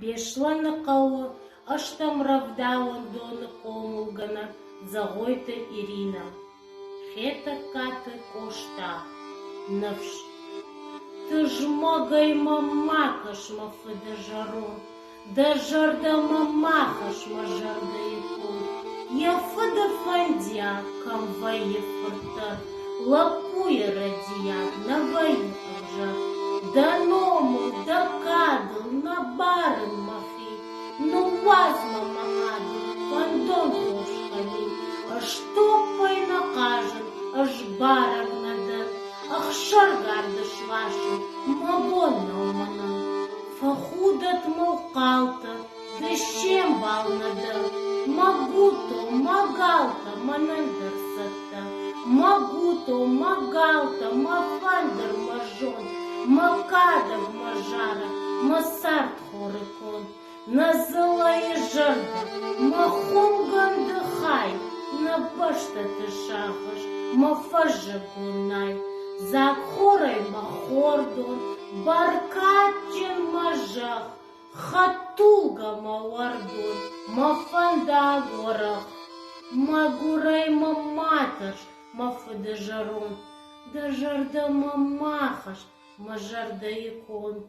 Беслӕныхъӕуы ӕстӕм рӕвдауӕндоны хъомылгӕнӕг Дзӕгъойты Иринӕ. Хетӕгкаты Къоста. Ныфс. Тызмӕгӕй мӕм ма кӕс, мӕ фыды зӕронд, Дӕ зӕрдӕмӕ ма хӕсс мӕ зӕрдӕйы кой. Йӕ фыды фӕндиаг кӕм вӕййы фырт дӕр, Лӕппуйы рӕдийаг нӕ вӕййы ӕвзӕр. Дӕ номыл, дӕ кадыл нӕ барын мӕхи, Ныууадз мӕ мӕ адыл, фӕндон хорз кӕм и. Ӕз топпӕй нӕ хъазын, ӕз барӕг нӕ дӕн, Ӕхсаргарды сласын мӕ бон нӕу мӕнӕн. Фӕхудӕт мыл хъалтӕ, ды се мбал нӕ дӕ. Мӕ гуто, мӕ галтӕ мӕнӕн дӕр цӕттӕ. Мӕ гуто, мӕ галтӕ, мӕ фӕндыр, мӕ зонд, Мӕ кадӕг, мӕ зарӕг, мӕ цардхоры конд. Нӕ дзыллӕйы зӕрдӕ, мӕ хуымгӕнды хай, Нӕ бӕстӕты сагъӕс, мӕ фӕззыгон най. Дзаг хорӕй мӕ хордон, бӕркадджын мӕ зӕхх, Хӕдтулгӕ мӕ уӕрдон, мӕ фӕндаг уӕрӕх. Мӕгуырӕй мӕ ма тӕрс, мӕ фыды зӕронд, Дӕ зӕрдӕ мӕ ма хӕсс, мӕ зӕрдӕйы конд.